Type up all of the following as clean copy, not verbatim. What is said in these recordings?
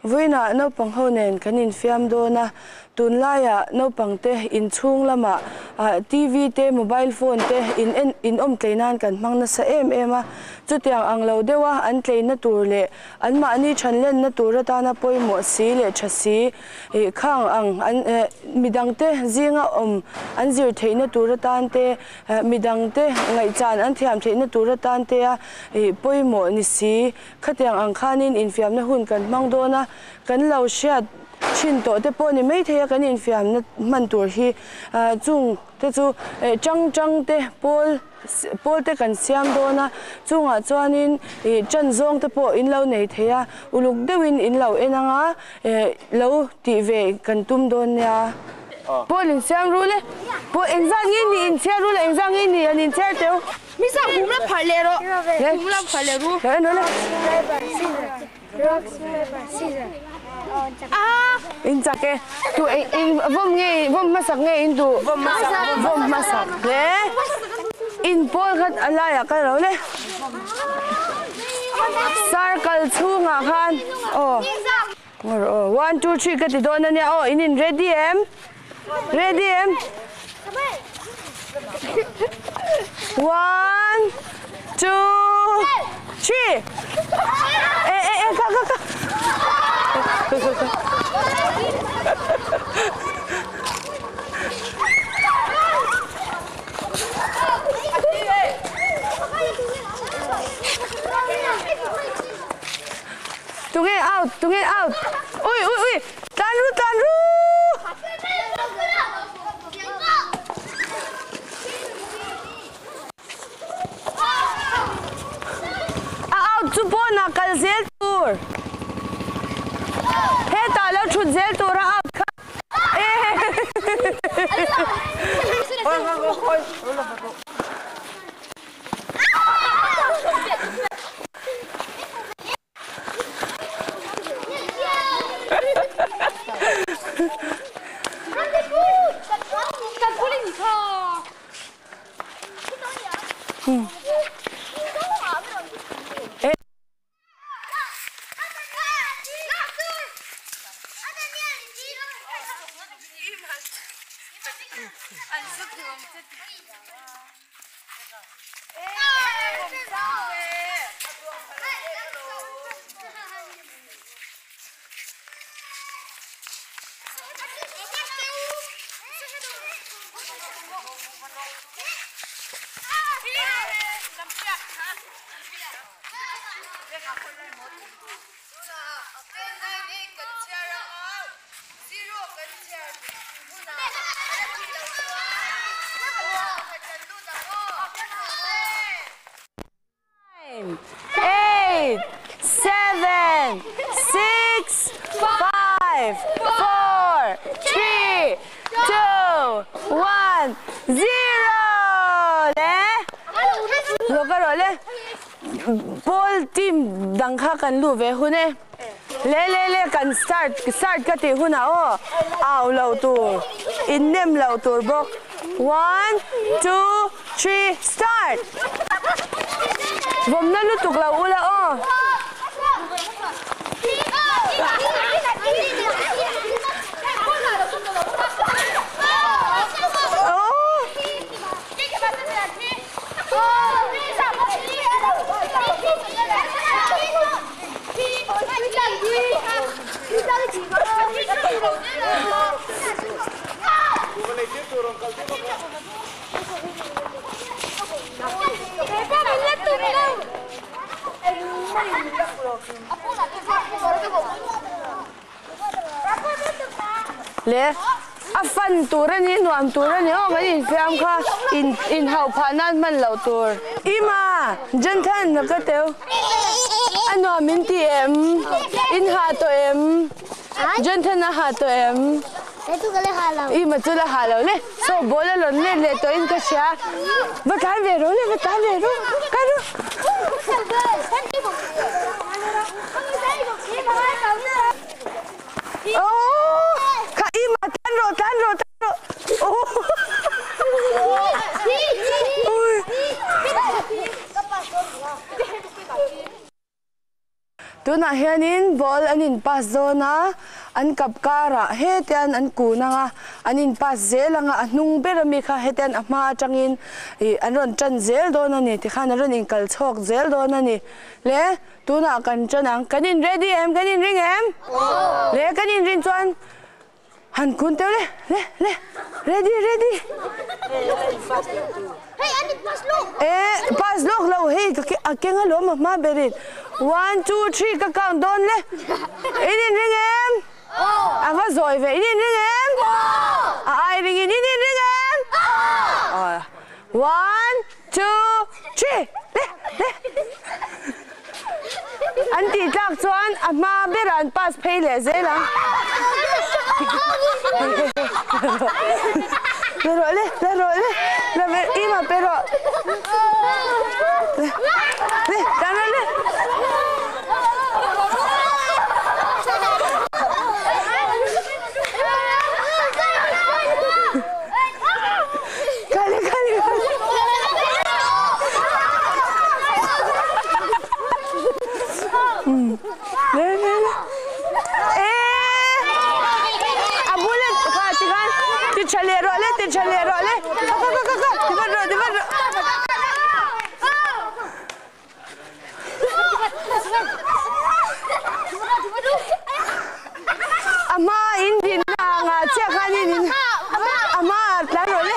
Vawiinah naupang ho nen kan infiam dawn a, tunlaiah naupangte inchhung lamah TV te, mobile phone te in en in awm tlei nan kan hmang nasa em em a. Chutiang ang lo deuha an tleina tur leh anmahni thanlenna tur atana pawimawh si leh tha si khang ang an midangte zinga awm an zir theihna tur atan te, midangte ngaihchan an thiam theihna tur atan te a pawimawh ni si. Khatiang ang khanin infiamna hun kan hmang dawn a, kan lo hriat thin tawh te pawh ni maithei a kan infiamna hman tur hi chung te chu tang tang te pawl pawl te kan siam dawn a, chungah chuanin ih tan zawng te pawh in lo nei thei a, uluk deuhin in lo en ang a, lo tih ve kan tum dawn nia. Pawl in siam rul e, pawl engzat nge ni in chhiar rul a engzat nge ni an inchhiar teu. Mi sa hum la phar leh rawh. Hum la phar leh ru. In chak e. Tu in vom nge vom hmasak nge in duh? Vom hmasak. Vom hmasak. Le. In pawl khat a laiah kal ro le. Circle chhungah khan aw. One two three ka ti dawn ania aw in in ready em? Ready em? One two three e e e ka ka ka Tunge out tunge out ui ui ui tlan ru tlan ru A out chu pawnah kal zel tur hetah lo thut zel tur a out kha Nine, eight, seven, six, five, four, three, two, one, zero le lo ka rawh le ball team dang kha kan luh ve hun e le le le kan start start ka tih hunah aw au loh tur in nem loh tur bawk one two three start vawmna lutuk lo ula aw. Le a fan tur a ni nuam tur a ni aw kan infiam kha in inhauh phah nan hman loh tur. Ima Jonathan na ka teu a nuam in ti em in ha tawh em Jonathan a ha tawh em Ima chu la ha lo le saw ball a rawn let leh tawh in ka hria va tlan ve rawh le va tlan ve rawh ka ru. Kha ima tlan rawh tlan rawh tlan rawh Tuna Tunah hianin ball an in pass dawn a, an kap karah hetian an kun ang a, an in pass zel ang a, a hnung ber ami kha hetian a hma atangin ih an rawn tan zel dawn a ni tikhan an rawn inkal chhawk zel dawn a ni. Le, tunah kan tan ang, kan in ready em? Kan in ring em? Le, kan in rin chuan Han kun teuh le, le, le, ready, ready. Eh, pass lawk lo hei ka a keng alawm a hma berin. One, two, three ka count dawn le. In in ring em? A va zawi ve, in in ring em? A ai ring in, in in ring em? One, two, three, le, le. An tih tlak chuan a hma berah an pass phei leh zel ang. La rawh le, la rawh le, la ve ima pe rawh. Le, le, tan rawh le. Kale kale kale. Le le le. Eh! A bula kha ti khan ti tha leh rawh le ti tha leh rawh le. Kha kha kha kha ti vat rawh ti vat rawh. A hma in din na anga chiah khan in in a hma ah tlan rawh le.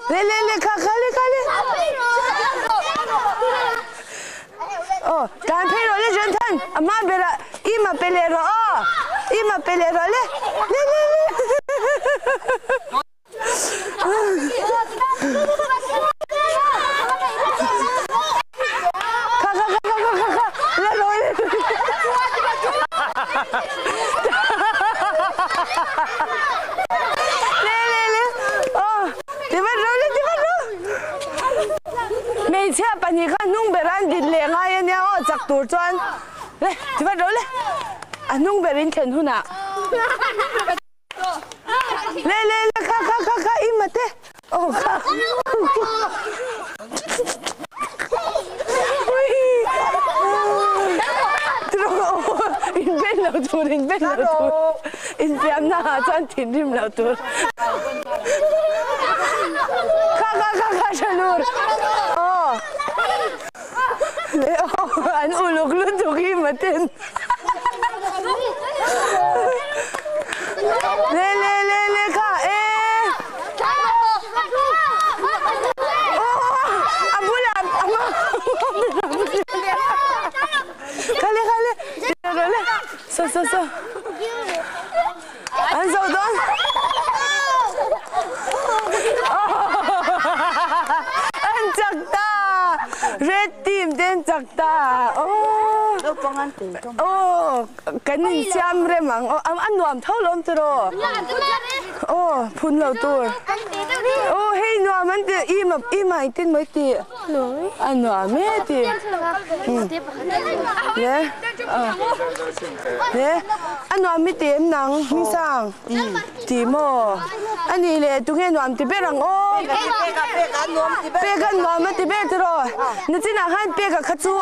Le le le kha kha le kha le. Aw tlan phei rawh le Jonathan a hma berah im a pe leh rawh aw im a pe leh rawh le le le le. Kha kha kha kha kha kha la rawh le. Le le le aw ti vat rawh le ti vat rawh. Hmeichhia pahnih kha hnung ber an din leh ngai a nia aw chak tur chuan le ti vat rawh le a hnung ber in thlen hunah le le le kha kha kha kha i mate aw kha in ben lo tur in ben lo tur in fiamna ah chuan thinrim lo tur. Kha kha kha kha tha lur. Aw. Le aw an uluk lutuk hi maten. Le le le le kha e. A bula ama. Kha le kha le. Le so so so. An zoh dawn. An chak ta. Red team te an chak ta. Oh. Oh, kan in siam rem ang. Oh, an nuam tho lawm tiraw. Oh, phun lo tur. Oh, hei nuam an ti. Ima ima engtin mai ti. A nuam e ti. Le. Le. A nuam i ti em nang Hmingsang? Ti maw? A nih leh tunge nuam ti ber ang aw? Pek a nuam a ti ber tiraw? Nichinah khan peka kha chu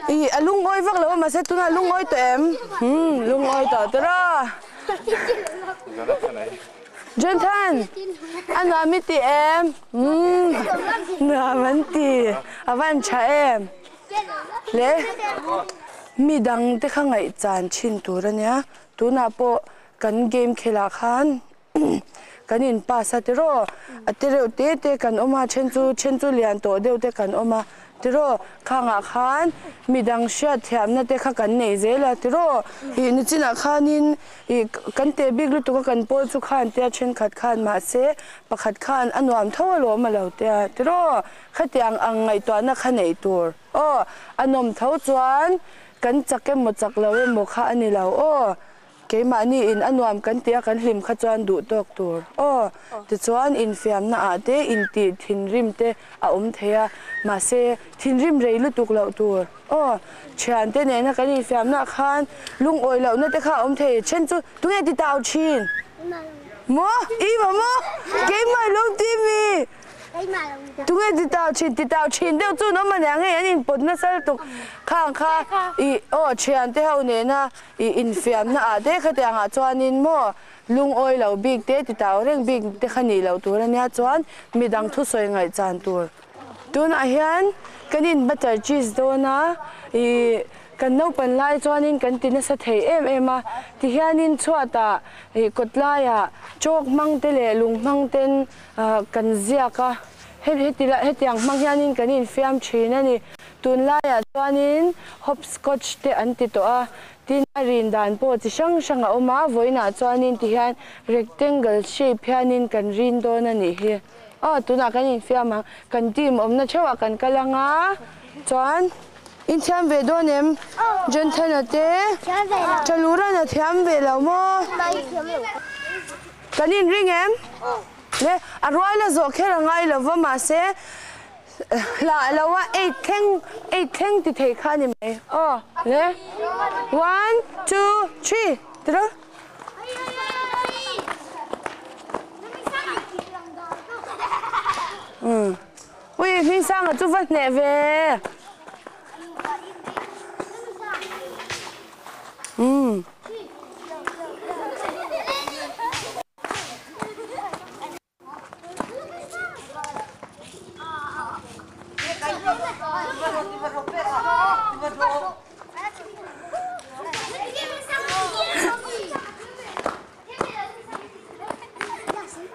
ih a lungawi vak lo a mahse tunah lungawi tawh em? Umm lungawi tawh tiraw? Jonathan a nuam i ti em? Umm nuam an ti a van tha em? Le mi dang te kha ngaihchan thin tur a nia, tunah pawh kan game khelah khan kan in pass a tiraw, a te reuh te te kan awm a, then chu then chu lian tawh deuh te kan awm a tiraw, khangah khan mi dang hriat thiamna te kha kan nei zel a tiraw, ih nichinah khanin ih kan teh bik lutuk a kan pawl chu khan tia thenkhat khan mahse pakhat khan a nuam tho alawm a lo tia tiraw. Khatiang ang ngaihtuahna kha neih tur aw, a nawm tho chuan kan chak emaw chak lo emaw kha a ni lo aw, keimahni in a nuam kan tia kan hlim kha chuan duh tawk tur aw, tichuan infiamna ah te intih thinrim te a awm thei a, mahse thinrim rei lutuk loh tur aw, thiante nena kan infiamna ah khan lungawi lohna te kha a awm thei, then chu tunge ti tau thin? Maw? I ma maw? Keimah lo ti mi? Tunge ti tau thin ti tau thin deuh chu nawm ania ngei an inpawt nasa lutuk khang kha i aw thian te ho nena i infiamna ah te khatiang ah chuanin maw lungawi lo bik te ti tau reng bik te kha nih loh tur ania chuan midang thusawi ngaihchan tur. Tunah hian kan in butter cheese dawn a i Kan naupan lai chuanin kan ti nasa thei em em a, tihianin chhuatah ih kawt laiah chalk hmang te leh lung hmang ten kan ziak a, hetiang hmang hianin kan infiam thin a ni. Tunlaiah chuanin hopscotch te an ti tawh a, tin a rin dan pawh chi hrang hrang a awm a, vawiinah chuanin tihian rectangle shape hianin kan rin dawn a nih hi. Aw tunah kan infiam ang, kan team awmna theuhah kan kal ang a, chuan. In thiam ve dawn em? Jonathan-a te? Thalura-na thiam ve lo maw? Kan inring em? Le, a rual a zawh kher a ngai lo va, mahse hlah lo a eight thleng, eight thleng ti thei kha a ni mai. Aw, le, one, two, three, ti rawh. Umm. Ui, Hmingsanga chu va hneh ve. Umm.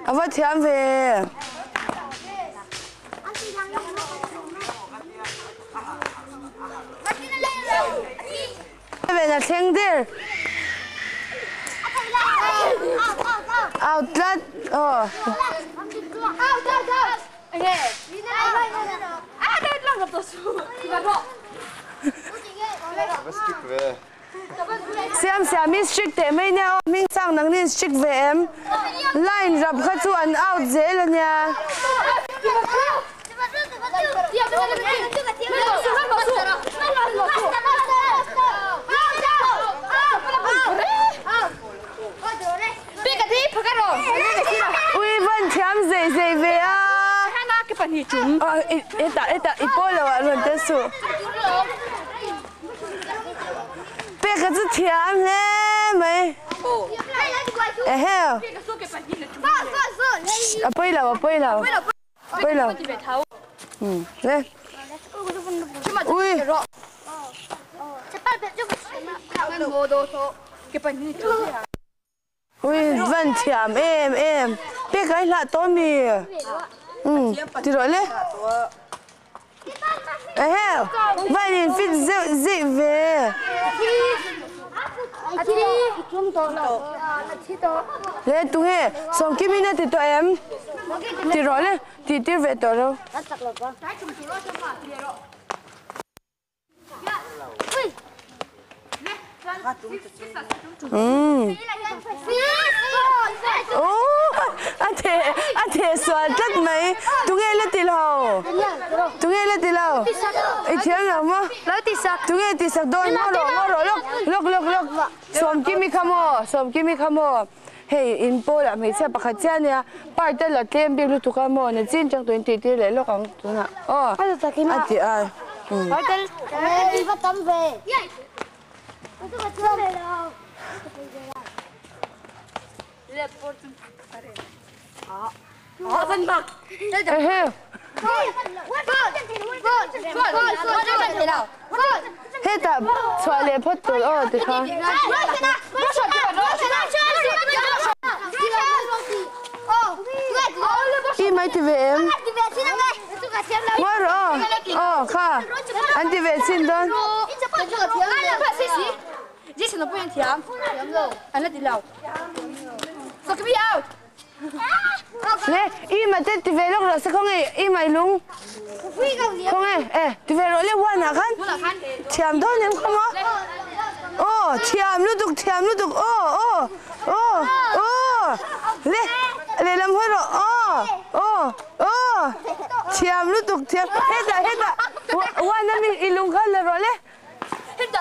A va thiam ve. Ve na thleng der. Out tlat. Oh. Siam siam i strict teh mai nia aw hming sang nang nin strict ve em line rap kha chu an out zel a nia. Ui van thiam zei zei ve a. Hetah hetah i pawl lo ah rawn tel suh. Peka chu thiam hle mai. Ehe. A pawi lo, a pawi lo. Pawi lo. Le. Ui. Ui van thiam em em. Peka i hlah tawh mi. Um ti rawh le. Ehe van in fit zeuh zeih ve. Le tunge Sawmkim in a ti tawh em? Ti rawh le tih tir ve tawh ro. A theh sual tlat mai. Tunge la ti lo? Tunge la ti lo? I thiam lo maw? Tunge ti sak dawn? Ngaw rawh, ngaw rawh, lawk, lawk, lawk, lawk. Sawmkimi kha maw? Sawmkimi kha maw? Hei in pawlah hmeichhia pakhat chiah ania part a la tlem bik lutuk a maw na chin chang tuin tih tir leh lawk ang tunah aw a ti a Ehe. Hetah chhuah leh phawt tur aw ti kha. I mai ti ve em? Ngawi rawh aw. Aw kha an ti ve chin dawn. Le i ma te ti ve lawk rawh se khawnge i mai lung khawnge e ti ve rawh le one ah khan thiam dawn em khaw maw aw thiam lutuk thiam lutuk aw aw aw aw le lehlam hawi rawh aw aw aw thiam lutuk thiam hetah hetah one ami i lung kha la rawh le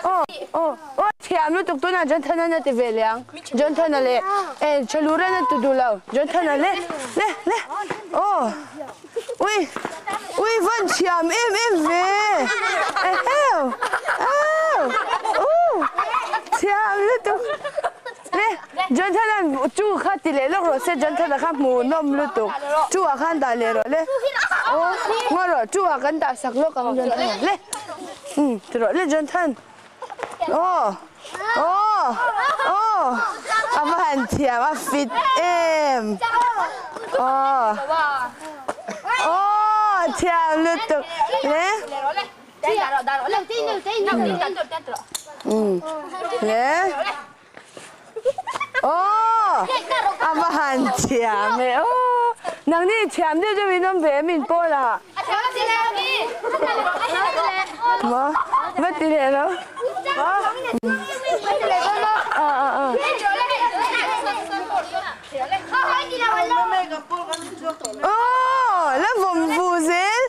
aw aw aw. Thiam lutuk tunah Jonathan-a ti ve leh ang. Jonathan-a leh eh Thalura-na ti duh lo. Jonathan-a le le le aw ui ui van thiam em em ve eheu au u thiam lutuk le Jonathan-a'n chu kha ti leh lawk rawh se Jonathan-a kha hmuhnawm lutuk chu ah khan dah leh rawh le aw ngaw rawh chu ah kan dah sak lawk ang Jonathan-a le um ti rawh le Jonathan. Aw aw aw a va han thiam a fit em aw aw thiam lutuk le le aw a va han thiam e aw nangni thiam deuh deuh in awm ve em in pawl ah maw va ti leh lo aw la vawm vu zel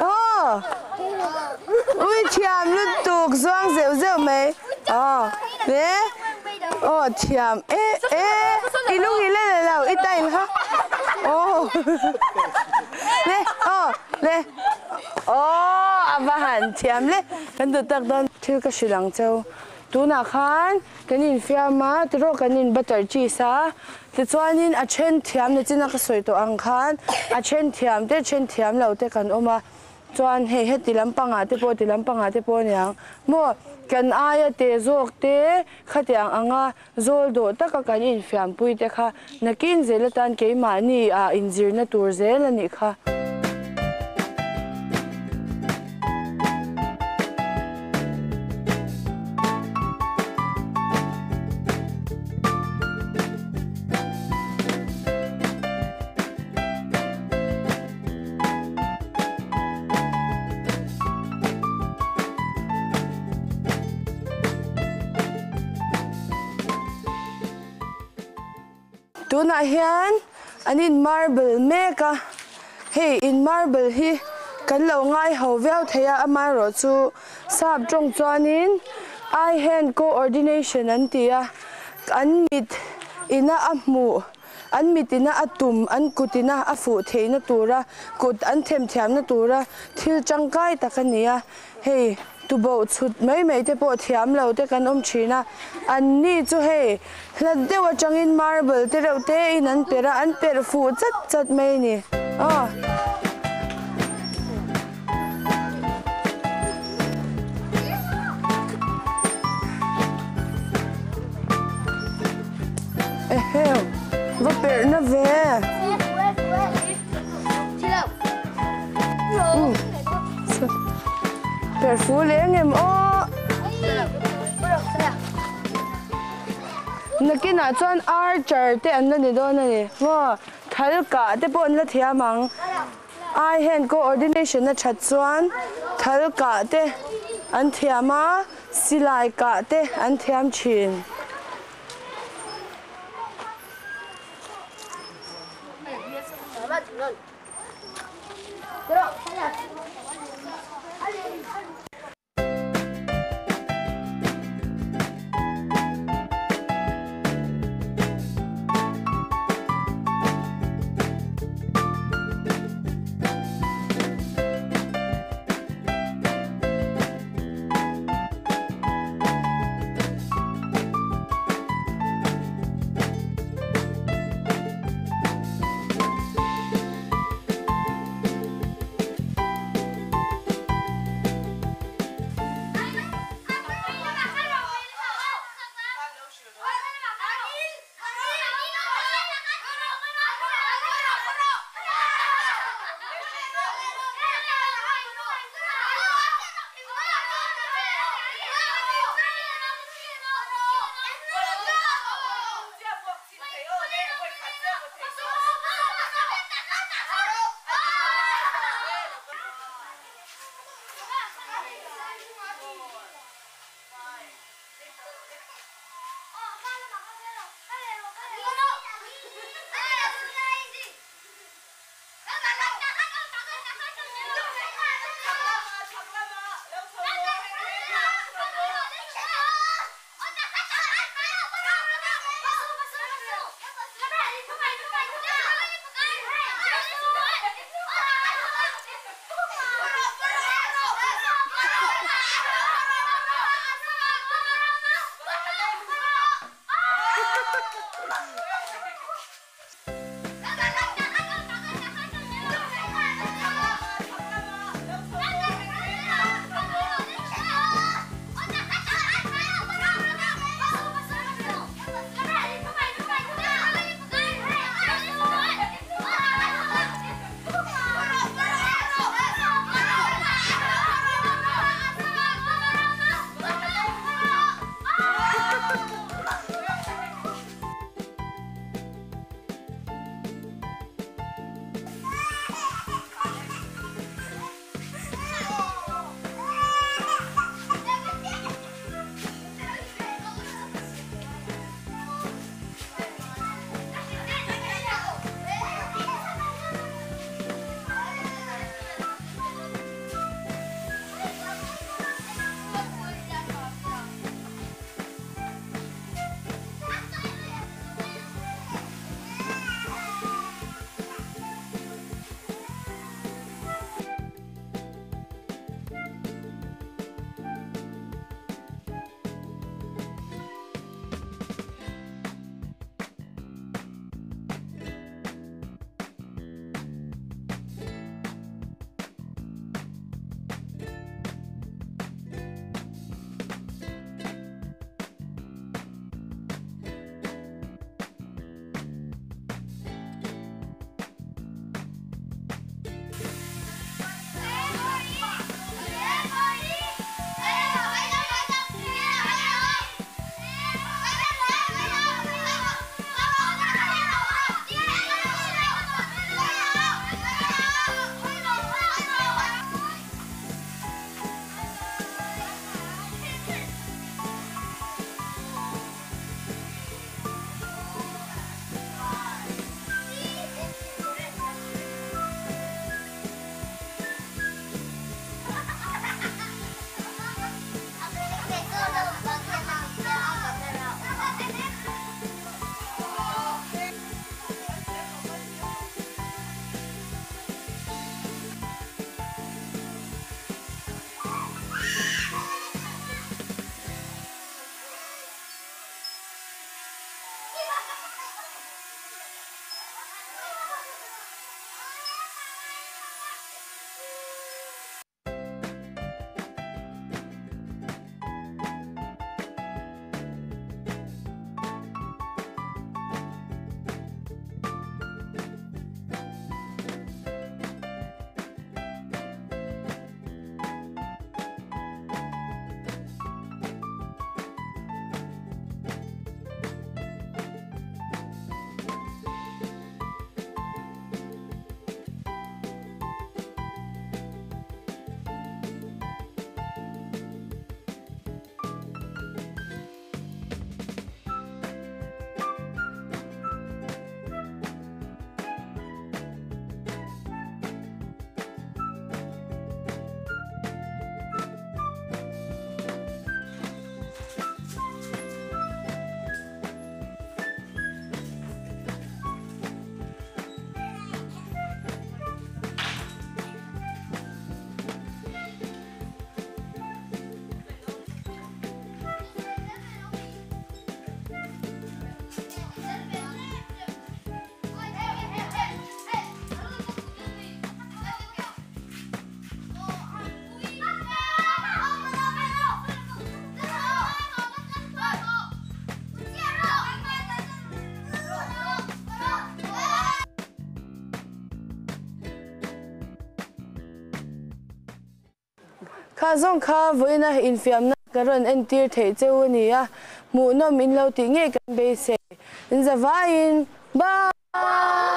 aw ui thiam lutuk zuang zeuh zeuh mai aw le aw thiam e e i lung i le le lo i tail kha aw le aw le aw a va han thiam le kan duh tak dawn thil ka hrilh ang cheu tunah khan kan infiam a tiraw kan in butter cheese a tichuanin a then thiam ni chin a ka sawi tawh ang khan a then thiam te then thiam lo te kan awm a. Chuan hei heti lampangah te pawh ti lampangah te pawh a niang maw kan aia te zawk te khatiang anga zawl dawh taka kan infiampui te kha nakin zel atan keimahni ah inzirna tur zel a nih kha. Tunah hian an in marble mek a, hei in marble hi kan lo ngai ho viau thei a, amaherawhchu sap tawng chuanin eye hand coordination an ti a, an mit ina a hmuh. An mitina a tum, an kutina a fuh theihna tura kut an themthiamna tura thil tangkai tak a ni a. Hei, tuboh chhut mai mai te pawh thiam lo te kan awm thin a. An ni chu hei, hlat deuh atangin marble te reuh te in an perh a, an perh fuh chat chat mai a ni. Aw. Eheu, va perh na ve. Perh fu leh engem aw. Nakinah chuan archer te an la ni dawn a ni. Maw, thal kah te pawh an la thiam ang. Eye hand coordination a that chuan thal kah te an thiam a, silai kah te an thiam thin. Kha zawng kha vawiina infiamna ka rawn entir theih cheu a ni a, hmuhnawm in lo tih ngei kan beisei. In zavaiin bye!